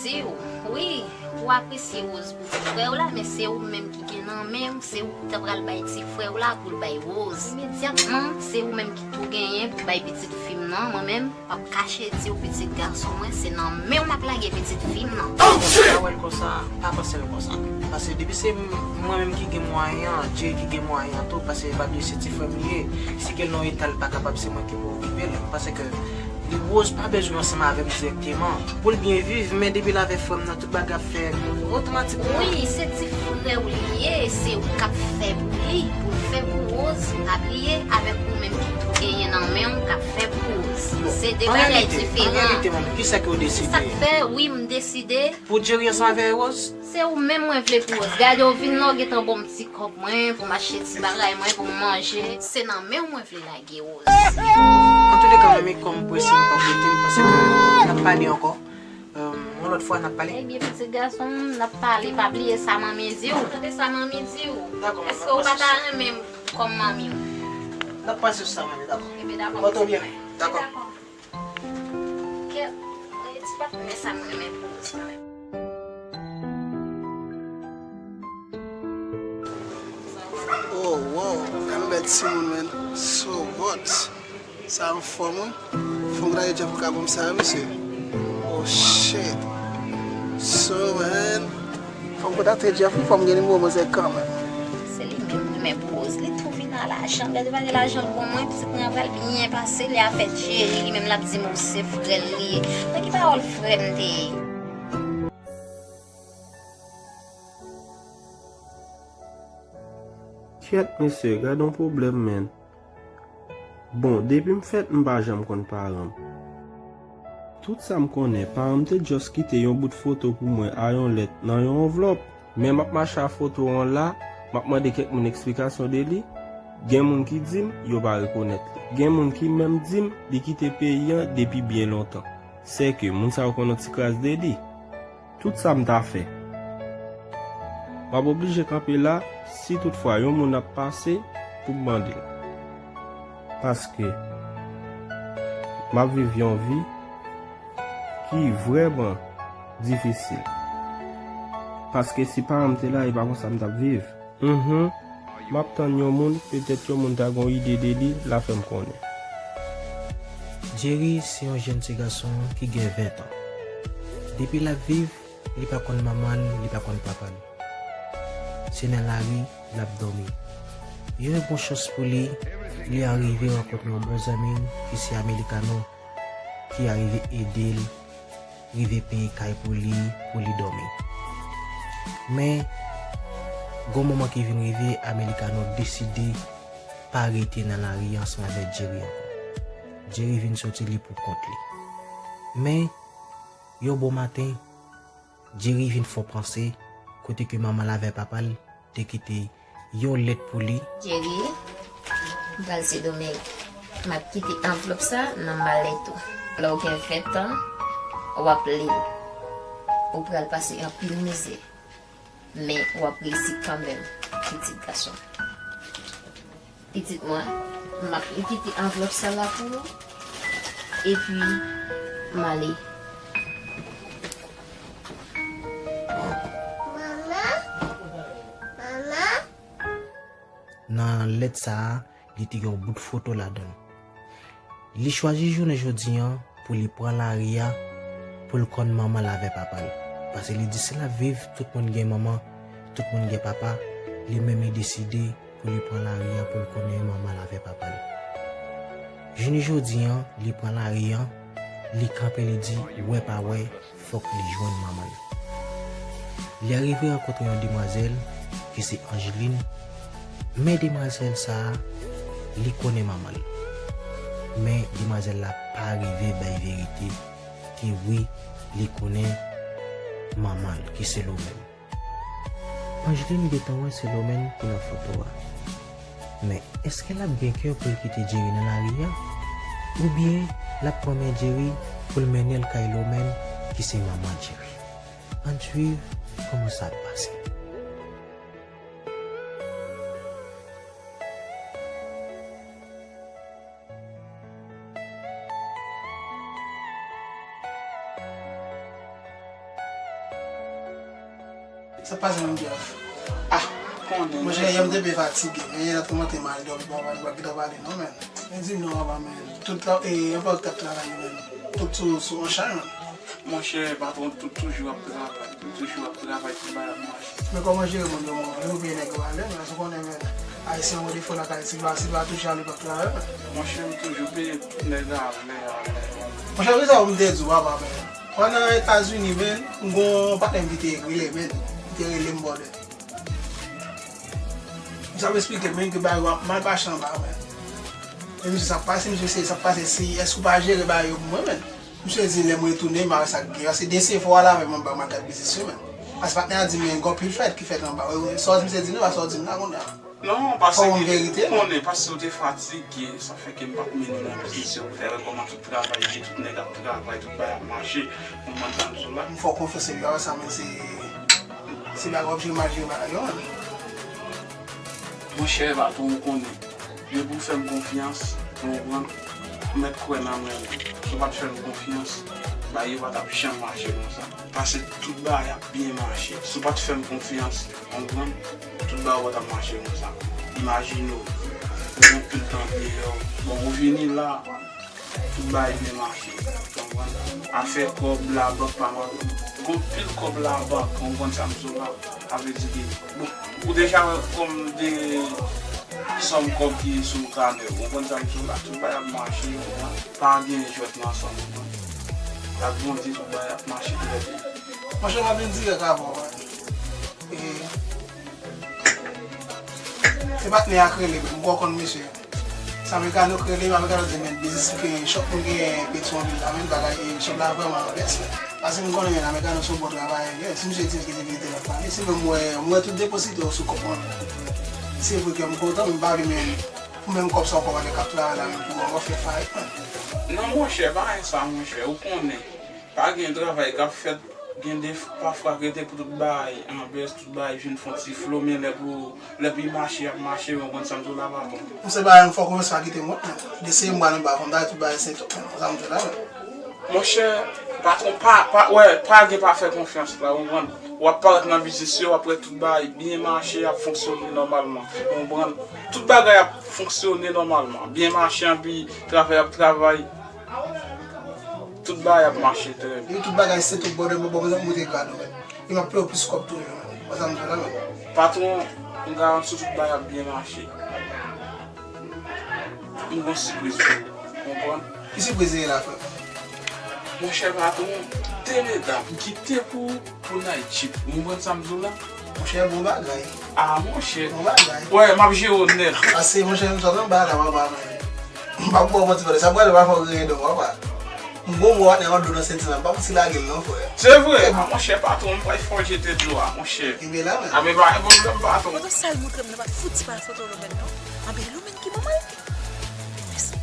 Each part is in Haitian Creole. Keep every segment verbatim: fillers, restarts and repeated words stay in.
Di w, wi, ou apresye Rose pou ti frè w la, men se ou menm ki gen nan men w, se ou ki ta pral bay ti frè w la pou l bay Rose. Imedyatman, se ou menm ki tou genyen pou bay pitit fi m nan. Mwen menm, m ap kache di w, pitit gason mwen, se nan men w m ap lage pitit fi m nan. Pa wè l konsa, pa panse l konsa. Paske depi se m-, mwen menm ki gen mwayen an, Jerry ki gen mwayen an tou, paske pa bliye se ti frè m li ye. Si gen nan yon eta l pa kapab, se mwen ki pou okipe l. Paske Rose pa bezwen ansanm avè m dirèkteman pou l byen viv, men depi l avè frè m nan, tout bagay ap fèt otomatikman. Wi, se ti frè w li ye, se ou k ap fè pou li, pou l fè pou Rose. Pa bliye, avèk ou menm ki tou genyen nan men w, k ap fè pou Rose. Se de bagay diferan. An reyalite, an reyalite, manmi, kisa ke w deside? Se sa k fè, wi, m deside. Pou Jerry ansanm avè Rose? Se ou menm mwen vle pou Rose. Gade, w vin la, w gentan ban m ti kòb mwen, pou m achte ti bagay mwen, pou m manje. Se nan men w mwen vle lage Rose. Antouleka, manmi, kòm presi m poko rete, m panse ke n ap pale ankò. Euh, yon lòt fwa, n ap pale. Ebyen, pitit gason m, n ap pale. Pa bliye sa manmi di w. Tande sa manmi di w. Dakò, manmi. Èske w pa ta renmen m kòm manmi w? N ap panse sou sa, manmi, dakò. Ebyen, dakò. Mwen tou byen. Dakò. Dakò. Kèt, e ti patnè sa m renmen pou Rose kanmenm. Oh, wow, gade bèl timoun, man. So hot. Sa anfòm, wi. Fò m gade Jeff ka ban m sa, wi, mesye. Oh, shit. So, man. Fò m kontakte Jeff, wi, fò m gen nimewo manzè kanmenm. Se li menm, li menm pou Rose. Li tou vin a lajan. Lè li pa gen lajan l ban mwen, pitit mwen an pral byen pase. Li a fè Jerry, li menm l ap di m ou se frè l li ye. Nan ki pawòl frè m te ye? Kèt, mesye, gad on pwoblèm, man. Bon, depi m fèt, m pa janm konn paran m. Tout sa m konnen, paran m te just kite yon bout foto pou mwen a yon lèt nan yon anvlòp. Men m ap mache a foto an la, m ap mande kèk moun eksplikasyon de li. Gen moun ki di m yo pa rekonèt li. Gen moun ki menm di m li kite peyi an depi byen lontan. Sèke moun sa yo konn yon ti kras de li. Tout sa m ta fè. M ap oblije kanpe la si toutfwa yon moun ap pase pou m mande l. Paske m ap viv yon vi ki vrèman difisil. Paske si paran m te la, e pa konsa m t ap viv. Mhm. M ap tann yon moun, petèt yon moun ta gen yon ide de li, l a fè m konnen. Jerry se yon jèn ti gason ki gen ven tan. Depi l ap viv, li pa konn manman l, li pa konn papa l. Se nan lari l ap dòmi. Yon bon chans pou li, li arive rankontre yon bon zanmi l ki se Amerikano, ki arive ede l rive peye kay pou li, pou li dòmi. Men, gon moman ki vin rive, Amerikano deside pa rete nan lari ansanm avèk Jerry ankò. Jerry vin soti li pou kont li. Men, yon bon maten, Jerry vin fè yon panse, kote ke manman l avè papa l te kite yon lèt pou li. Jerry, m pral Sendomeng. M ap kite anvlòp sa nan malèt ou. Lè w gen ven tan, w ap li l. Ou pral pase anpil mizè. Men w ap reyisi kanmenm, pitit gason. Pitit mwen, m ap kite anvlòp sa la pou ou. Epi, m ale. Manman? Manman? Nan lèt sa a, li te gen yon bout foto ladan l. Li chwazi jounen jodi an pou li pran lari a, pou l konn manman l avè papa l. Paske li di si l ap viv, tout moun gen manman, tout moun gen papa, li menm li deside pou li pran lari a pou l konnen manman l avè papa l. Jounen jodi an, li pran lari an, li kanpe, li di, wè pa wè, fòk li jwenn manman l. Li arive rankontre yon demwazèl ki se Angeline, men demwazèl sa a, li konnen manman l. Men demwazèl la pa rive bay verite ke wi, li konnen manman l, ki se Lomèn. Angeline gentan wè se Lomèn ki nan foto a. Men, èske l ap gen kè pou l kite Jerry nan lari a? Oubyen, l ap pran men Jerry pou l mennen l kay Lomèn, ki se manman Jerry? Ann swiv kòman sa ap pase. Sa pase menm Jeff? Ah, konnen. Monchè, yè m te byen fatige, men yè nan kòmantè mal dòmi, pa pa pa gentan pale non, men. Men di m non, papa, men. Tout la, e, anpil k t ap travay yo, men. Tout sou, sou on chay, men. Monchè, patwon, tout toujou ap travay, tout toujou ap travay, tout bagay ap mache. Men kòman jere moun yo, men, nou peye nèg yo alè, men, ou konnen, men, Ayisyen an mode fò lakay, si l pa, si l pa touche alè, l p ap travay, men. Monchè, m toujou peye nèg alè, alè. Monchè, se sa m te di w, papa, men. Pandan Etazini, men, m gon patnè m ki te rele, men, ki te rele m, brother. Misye ap esplike, men, ke bagay yo ap mal mache anba, men. E misye, sa ap pase, misye, se sa ap pase, si, èske ou pa jere bagay yo pou mwen, men? Misye di, lè m retounen, m a wè sa k gen. Paske desefwa la, men, m ba m al gad biznis yo, men. Paske patnè a di, men, gon pil fèt ki fèt anba. Wi, wi, sa w di, misye di, non, pa sa w di m la, konn la. Non, paske konnen, paske ou te fatige, sa fè ke m pa t mennen w nan biznis yo pou fè wè kòman tout travay ye, tout nèg ap travay, tout bagay ap mache, ou konprann sa m di w la. M fè w konfyans epi apre sa, men se, se bagay w ap jere mal jere bagay yo, men. Monchè, patwon, ou konnen, depi w fè m konfyans, ou konprann, ou mèt kwè nan mwen, men. Si w pa t fè m konfyans, bagay yo pa t ap janm mache konsa. Paske tout bagay ap byen mache. Si w pa t fè m konfyans, konprann, tout bagay w pa t ap mache konsa. Imajine w, ou gen anpil tan deyò. Bon, ou vini la, tout bagay byen mache, konprann. Afè kòb labank pa mal. Gon pil kòb labank, konprann sa m di w la. Sa vle di ke, bon, ou deja wè kòm de sòm kòb ki sou kanè w, konprann sa m di w la. Tout bagay ap mache, konprann. Pa gen jwèt nan sa, konprann. Ak Bondye, tout bagay ap mache trè byen. Monchè, m ap vin dirèk avè w, man. E, se patnè a k rele m, m kwè w konn misye. Se Americano k rele m, Americano di, men, biznis ke shop mwen genyen Petyonvil la, men, bagay, e, shop la vrèman an bès, men. Paske m konnen, men, Americano se yon bon travayè, men, si misye di l ke se verite l ap pale, se vre, m wè, m wè tout depo site yo sou kont mwen. Se vre ke m kontan, men m pa vle, men, pou menm kòb sa w konn wè nèg k ap travay la, men, pou w fè fayit, men. Non, monchè, pa gen sa, monchè, ou konnen. Pa gen travay k ap fèt, gen de pafwa rete pou tout bagay an bès, tout bagay vin fè yon ti flo, men lè pou, lè pou l mache, ap mache, ou konprann sa m di w la, patwon. M se bagay m fè w konfyans pa kite m wont, men. De se m pral anba fòm bagay, tout bagay se top, men. Sa m di w la, men. Monchè, patwon, pa, pa, wè, pa gen pa fè konfyans la, ou konprann. W ap parèt nan biznis yo, w ap wè tout bagay byen mache, ap fonksyone nòmalman, ou konprann. Tout bagay ap fonksyone nòmalman, byen mache, anpi travay ap travay. Tout bagay ap mache trè byen. Epi tout bagay se tout bòdè bò, bò, mwen monte grad ou, men. E m ap peye w plis kòb toujou, men. Wè sa m di w la, men. Patwon, m garanti w tout bagay ap byen mache. M gon sipriz pou ou, konprann? Ki sipriz li ye la, frè m? Monchè patwon, de medam m kite pou, pou night shift. Ou konprann sa m di w la? Monchè, bon bagay. Ah, monchè. Bon bagay. Wè, m ap jere w nèt. Pase, monchè, m sot anba la, papa, men. M p ap ba w manti, frè. Sa pral pa fè w griyen dan, papa. M gon mwa nan yon dlo nan senti la. M p ap fouti lage l, non, frè. Se vre? Ah, monchè, patwon, m pral fè w jete dlo a, monchè. Kenbe la, men. Ah, men pa gen pwoblèm, patwon. Foto sa l montre m nan pa t fouti pa foto Lomèn, non. Anben, Lomèn ki manman l. Mèsi.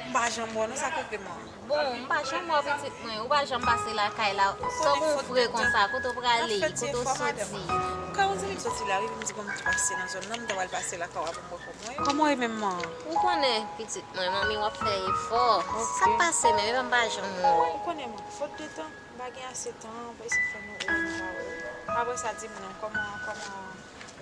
M pa janm wè w non, sa k rive m an? Bon, m pa janm wè w pitit mwen, ou pa janm pase lakay la, sa w gon vre konsa, kote w prale, kote w soti? M ka yon zanmi m soti la, wi, m di bon m pase nan zòn nan, m ta pral pase lakay w a pou m wè kòman w ye. Kòman w ye menm man? Ou konnen pitit mwen, manmi w ap fè efò. Sa k pase menm, epa m pa janm wè w. Ou konnen man, fot de tan, m pa gen ase tan, pou eseye fè nou wè nou pa wè. Apre sa di m non, kòman, kòman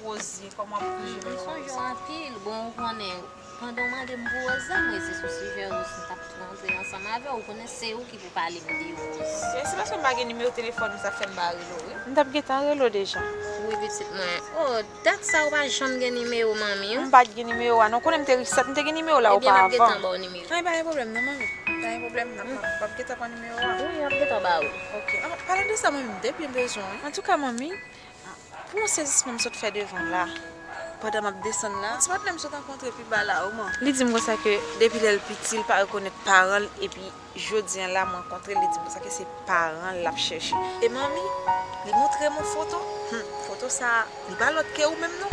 Rosie, kòman pou jere bagay sa? M sonje w anpil, bon ou konnen, pandan w mande m pou Rosie, m resi sou sijè Rosie, m t ap tou antre ansanm avè w, ou konnen se ou ki pou pale m de Rosie. Se, se paske m pa gen nimewo telefòn ou sa k fè m pa rele w wi. M t ap gentan rele w deja. Wi pitit mwen. Oh, dat sa ou pa janm gen nimewo manmi w? M pa t gen nimewo a non, konnen m te resèt, m te gen nimewo la opa avan. Ebyen m ap gentan ba w nimewo. An, pa gen pwoblèm non manmi. Pa gen pwoblèm, m ap, m ap gentan pran nimewo a. Wi, m ap gentan ba ou. Ok. An, palan de sa manmi, m te byen bezwen w wi. Antouka manmi, pou yon sezisman m sot fè devan w la, pandan m ap desann la, yon ti patnè m sot rankontre pi ba la wi man. Li di m konsa ke depi lè l piti, l pa rekonèt paran l, epi jodi a la m rankontre l, li di m konsa ke se paran l l ap chèche. E manmi, li montre m yon foto. Hum, foto Sa, li pa lòt ke ou menm non.